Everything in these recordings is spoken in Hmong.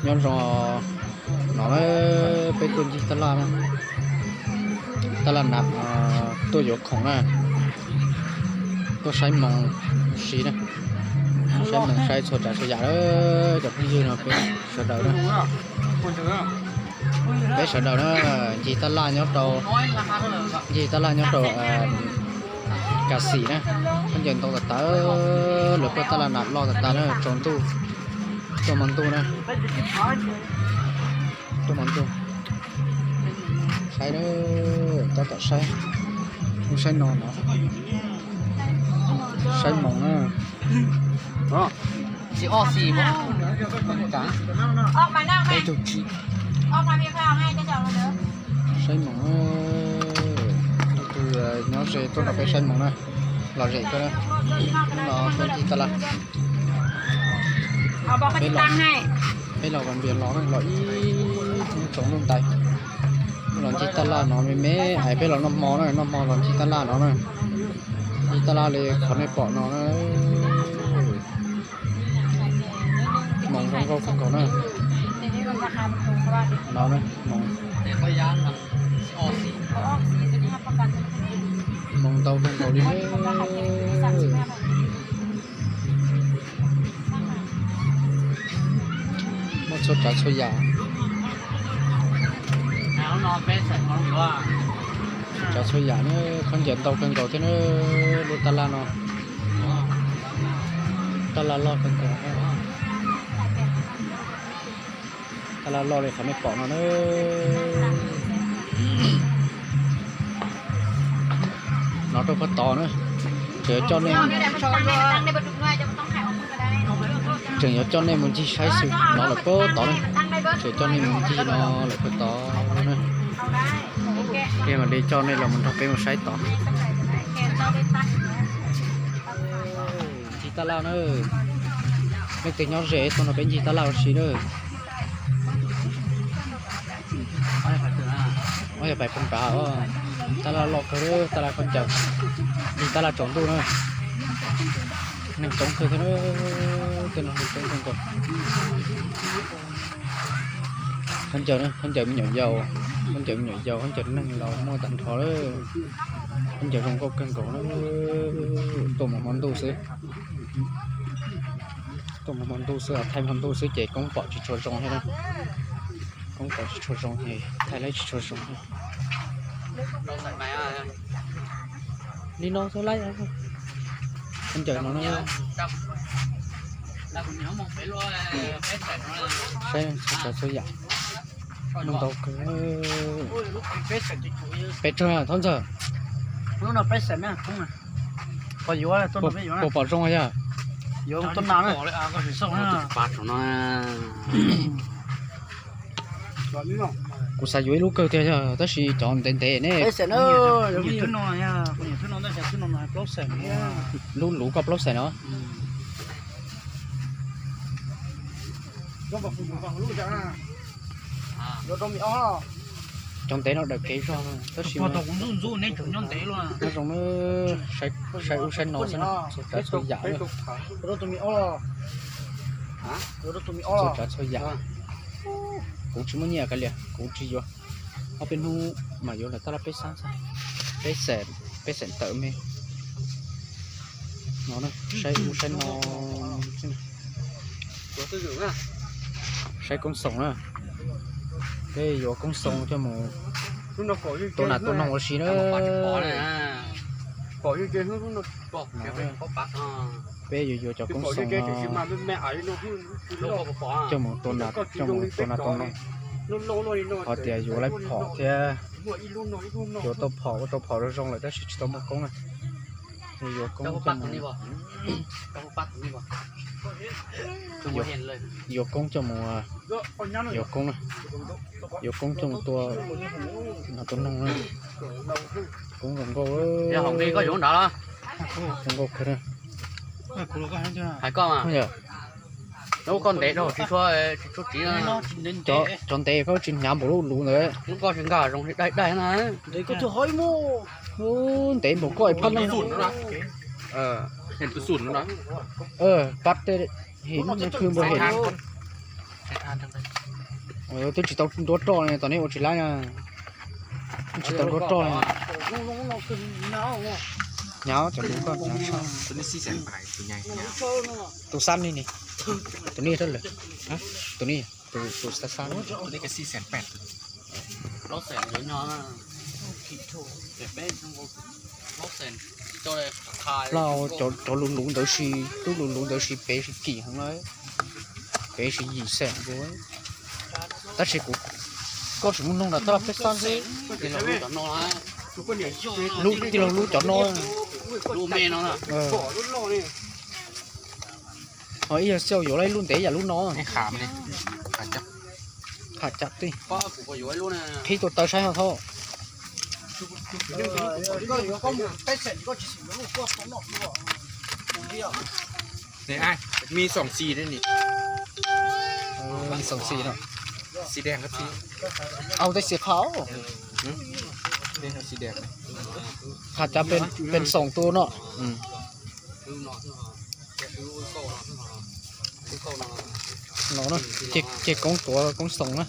Nyob zoo no na, peb tuaj ncig taj laj na, taj laj na, tuaj yuav khoom na, tuaj saib moos si na, saib moos saib txhua tsav txhua yam na, cov phooj ywg no peb sawv daws na, peb sawv daws na, ncig taj laj nyob rau, ncig taj laj nyob rau Kas Xim na, khaub ncaws ntau tas tas, lawv tuaj taj laj na loj tas tas na, tsaus ntuj, tuaj hmo ntuj na, tuaj hmo ntuj, saib na, tab tom saib, saib no no, saib moos na. Tsis ob xim, peb caug tsib. Saib moos, tus nyob ze tuaj nrog peb saib moos na, lom zem kawg na. Hnub no peb ncig taj laj, peb los Vaj Vias los na, los ib hnub tsaus ntuj ntais, los ncig taj laj no me me, es peb los noj hmo na, noj hmo los ncig taj laj no na, ncig taj laj li qhov nej pom no na. Moos zoo nkauj kawg nkaus na. No na, moos, moos ntau kawg nkaus li. Muaj txhua tsav txhua yam, txhua tsav txhua yam na, khaub ncaws ntau kawg nkaus thiab na, lub taj laj no, taj laj loj kawg nkaus. Taj laj loj li qhov nej pom no na. No rau puag tod na, tseem yuav coj nej, tseem yuav coj nej mus ncig saib xwb, no lawm puag tod na, tseem coj nej mus ncig no lawm puag tod na. Ces mam li coj nej los mus nrog peb mus saib tod. Ncig taj laj na, leej twg nyob ze tuaj nrog peb ncig taj laj ua si na. Ob yog pais puag nrad, taj laj loj kawg, taj laj khaub ncaws, ncig taj laj tsaus ntuj na, neeg coob kawg thiab, tej no neeg coob kawg nkaus. Khaub ncaws, khaub ncaws me nyuam yaus, khaub ncaws me nyuam yaus, khaub ncaws neeg los muaj tag nrho lawm. Khaub ncaws zoo nkauj kawg nkaus, tuaj mus hmo ntuj xwb. Tuaj mus hmo ntuj xwb, thaij hmo ntuj xwb ces koob pom tsis tshua zoo thiab na. Koob pom tsis tshua zoo ces thaij laib tsis tshua zoo thiab. Li no xwb laib. Khaub ncaws no, saib txhua tsav txhua yam. Ntau kawg. Pes tsawg Thoj Ntxawg? Puas pom zoo yog? Kuv xav yuav ib lub kawg tiag yog tab sis cov ntev ntev ne. Lub luv koj plaub xees no. Cov ntev no dawm kev zog tab sis nyob zoo na, saib ub saib no xwb na, txhua tsav txhua yam. Txhua tsav txhua yam. Kuv tsis muaj nyiaj kav liam, kuv tsis yuav. Ob peb hnub mas yuav lawm taj laj peb xab, peb xeem, peb xeem tawm me. No saib ub saib no, saib koob xoom na. Peb yuav koob xoom coj mus tua nas tua noog ua si na. Peb yuav yuav cov koob xoom no coj mus tua nas, coj mus tua nas tua noog. Ho tias yuav laib phom thiab, yuav tau phom ua tau phom zoo zoo lawm tab sis tsis tau muaj koob na. Yuav koob coj mus, yuav koob coj mus, yuav koob na, yuav koob coj mus tua nas tua noog na. Koob zoo nkauj, zoo nkauj kawg. Hais koj, koj ntev dhau tsis tshua, tsis tshua tsiv. Cov ntev koj tsis hnyav npaum lub luv ntawd. Lub koj tsis nkag zoo li daig daig na. Ntev npaum koj phab no. Pab tej him lub nyob khw npaum hem. Twb tsis tau nruab roj ne, tom nej ua tsis laib na. Twb tsis tau nruab roj ne. Nyav cov lus koj nyav tshaj. Tus xab ni ni. Tus ni rau lawm. Tus ni, tus xab xab. Lauj, cov lus luv ntawd si, tub lus luv ntawd si pev si kim heev na. Pev si yim xees nkaus. Tab sis kuv, koj tsis muaj noog nram taj peb xab xwb. Lub tij laug lub cov no. Ho ib yog xyaum yuav lub ntev yam lub no. Qham cam tij. Qhib tua taw saib ho thaub. Me xoom xis ne ni. Xoom xis no. Au tej xis qhau. Qham cam pes xoom tua no. No ces koob tuav koob xoom na.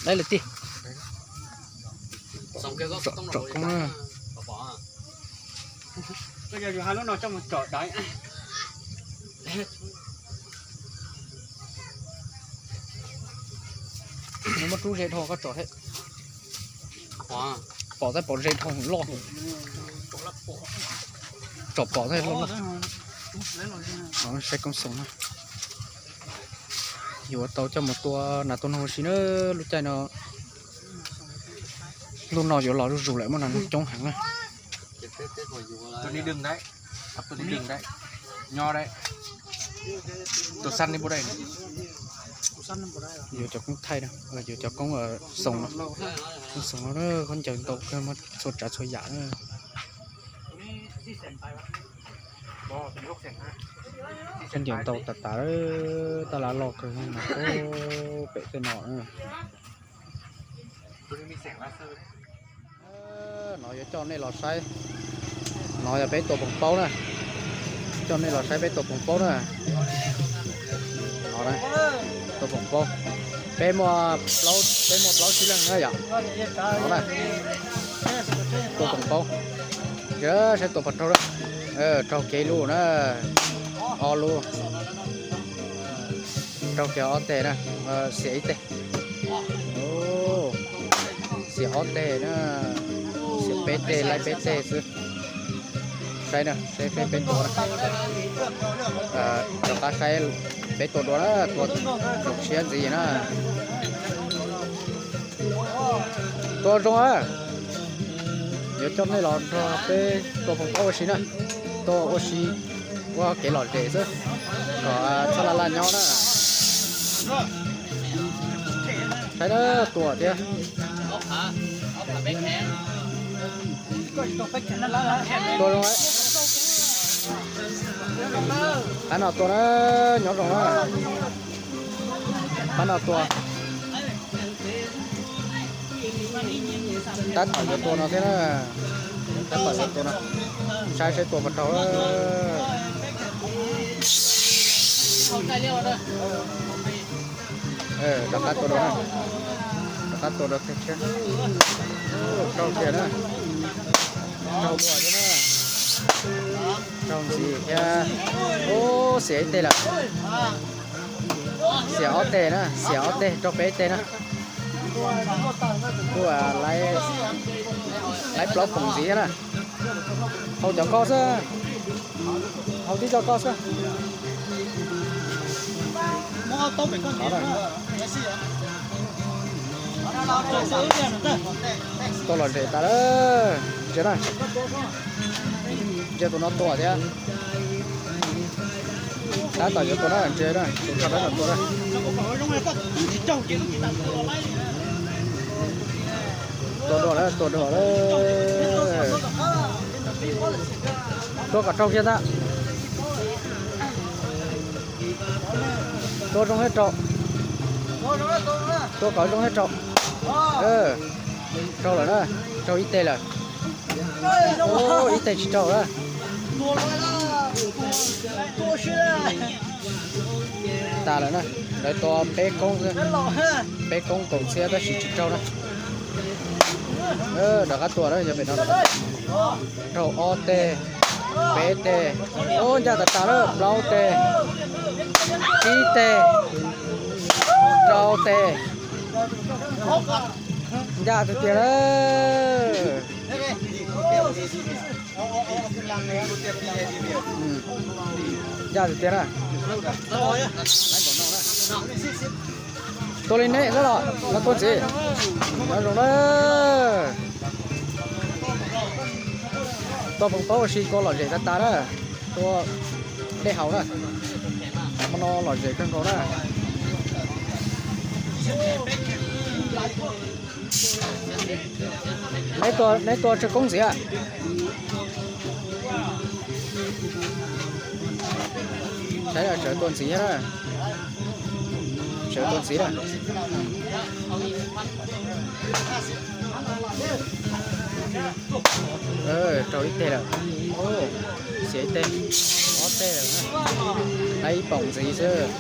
Dai lawm tij. Tsom koob na. Nws muab rub ze dhau koj tsom thiab. Pom tab pom ze dhau loj. Tsom pom thiab loj loj. Saib koob xoom na. Yuav tau coj mus tua nas tua noog si na lub caij no. Lub no yuav los zuj zus lawm muaj nas noog coob heev na. Tus ni dwng dai, tus ni dwng dai, nyob dai. Tus xab ni pub dai. Yuav cov koob thaij na, yuav cov koob xoom no. Koob xoom no khaub ncaws ntau kawg muaj txhua tsav txhua yam na. Khaub ncaws ntau tas tas, taj laj loj kawg mas pem tej no. No yuav coj nej los saib, no yog peb tua poom paub na. Coj nej los saib peb tua poom paub na. No, tua poom paub. Peb muaj plaub, peb muaj plaub tsib leeg na yom. No na, tua poom paub. Saib tua pog raug, raug kev lub na, ob lub. Raug kiag ob teg na, xiam ib teg. Xiam ob teg na, xiam peb teg, laib peb teg xwb. Saib na, saib peb tua na. Rov qab saib peb tua dua na, tua zoo siab ntxiv na. Tua zoo a. Yuav coj nej los nrog peb tua poom paub ua si na. Tua ua si, ua kev lom zem xwb, kom txhob laj laj nyob na. Saib na, tua thiab. Tua zoo. Qab no tua na, nyob zoo na. Qab no tua. Tab tom yuav tua no thiab na. Tab tom yuav tua no. Saib saib tua puas raug. Rov qab tua dua na. Rov qab tua dua thiab thiab. Raug tiag na. Raug dua thiab na. Raug ntxiv thiab. Ub, xiam ib teg lawm. Xiam ob teg na, xiam ob teg, raug peb teg na. Kuj laib plaub poom ntxiv thiab na. Haus cov koj xwb. Haus tib co koj xwb. Tua lom zem tas lawm, ntsia na. Ntsia tus no tua thiab. Tab tom yuav tua na, ntsia na, tus no tab tom tua na. Tua dua lawm, tua dua lawm. Tua kom raug kiag ntag. Tua zoo thiab rau. Tua kom zoo thiab rau. Raug lawm na, raug ib teg lawm. Ib teg tsis raug na. Tas lawm na, lawv tua peb koob xwb, peb koob kaum txhiab tab sis tsis raug na. Rov qab tua na, yog pem no raug ob teg, peb teg, ub ncaj tas tas lawm, plaub teg, tsib teg, rau teg, ncaj tiag tiag na. Ncaj tiag tiag na. Tua li neb xwb los, los tua ntxiv. Nyob zoo na. Tua poom paub ua si, tua lom zem tas tas na. Tua dej haus na. Hmo no lom zem kawg nkaus na. Neb tua tsawg koob ntxiv? Saib tsawv tua ntxiv na. Tsawv tua ntxiv na. Raug ib teg lawm. Xiam ib teg, ob teg lawm. Hais ib poom ntxiv xwb.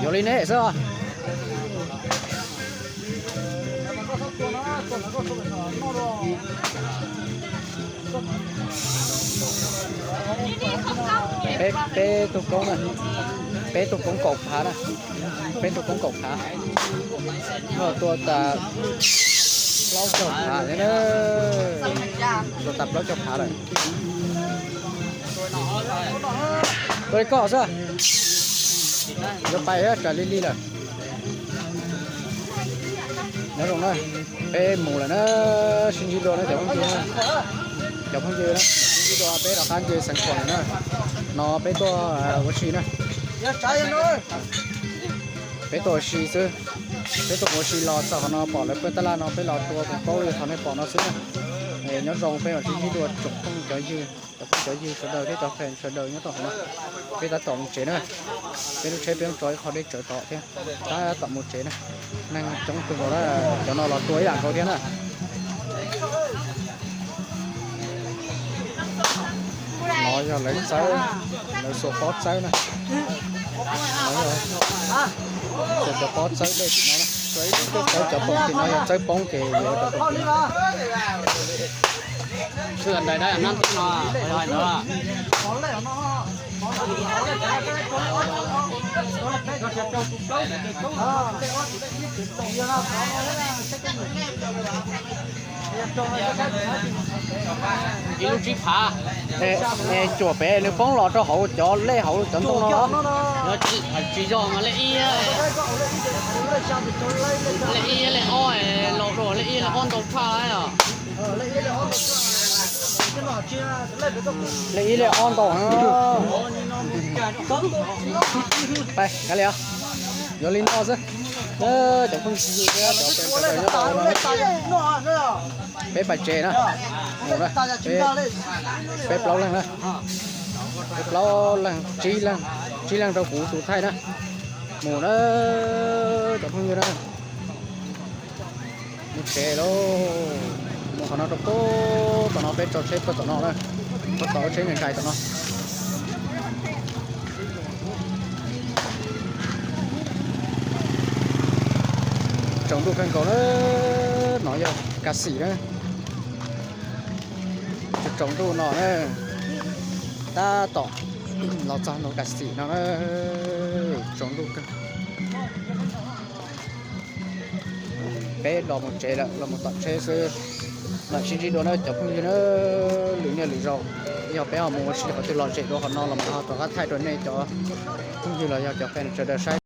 Yuav li neb xwb os. Peb, peb tug koob na, peb tug koob kaum phav na, peb tug koob kaum phav. Tua tas plaub caug phav thiab na, tua tas plaub caug phav lawm. Tua li koj xwb, yuav pais thiab, raws li li lawm. Nyob zoo na, peb mus lawm na, sib ntsib dua na cov phooj ywg na. Cov phooj ywg na, sib ntsib dua peb rov qab nce xeev Khuam lawm na. No peb tuaj ua si na. Peb tuaj ua si xwb. Peb tuaj ua si los txog qhov no pom lawv pawg tab laj no peb los tua koom paub li qhov nej pom no xwb na. Nyob zoo peb mam sib ntsib dua tsoom phooj cov ywg, cov phooj cov ywg sawv daws thiab cov fans sawv daws nyob rau hauv no. Peb tab tom mus tsev na. Peb lub tsheb peb muab tso ib qho deb tsawv tom thiab. Tab tom mus tsev na. Neeg coob kawg nkaus na, cov no los tua ib yam nkaus thiab na. No yog lawv txawb, lawv xuas pob txawb na. Xuas cov pob txawb dej tim no na, xuas ib lub pob txawb, cov poom tim no yog txawb poob ces yuav cov poom tim no. Ib lub tsib phav. Cuam pem nws poob los rau hauv cov lej hauv cov ntoo no. Tsis yog mas lej ib, lej ib lej ob los rau lej ib lej ob ntau tshaj os. Lej ib lej ob ntau. Pais kav liam os, yuav li no xwb. Cov phooj ywg thiab cov fans sawv daws nyob rau no, peb pais tsev na. Mus na, peb plaub leeg na, peb plaub leeg, tsib leeg, tsib leeg rau kuv tus thaij na. Mus na, cov phooj ywg na. Mus tsev lauj. Mus qhov no rau pem tom no, peb tso tsheb pem tom no na. Pem tom lub tsheb nkai nkai tom no. Tsaus ntuj kawg nkaus na. No yog Kas Xim na. Tsaus ntuj no na. Tab tom los txog ntu Kas Xim no na. Tsaus ntuj kawg. Peb los mus tsev lawm, los mus tom tsheb xwb. Mam sib ntsib dua na cov phooj ywg na, lwm niaj lwm zaus. Yog peb ho mus ua si qhov twg lom zem dua qhov no los ho rov qab thaij rau nej cov phooj ywg los yog cov fans sawv daws saib.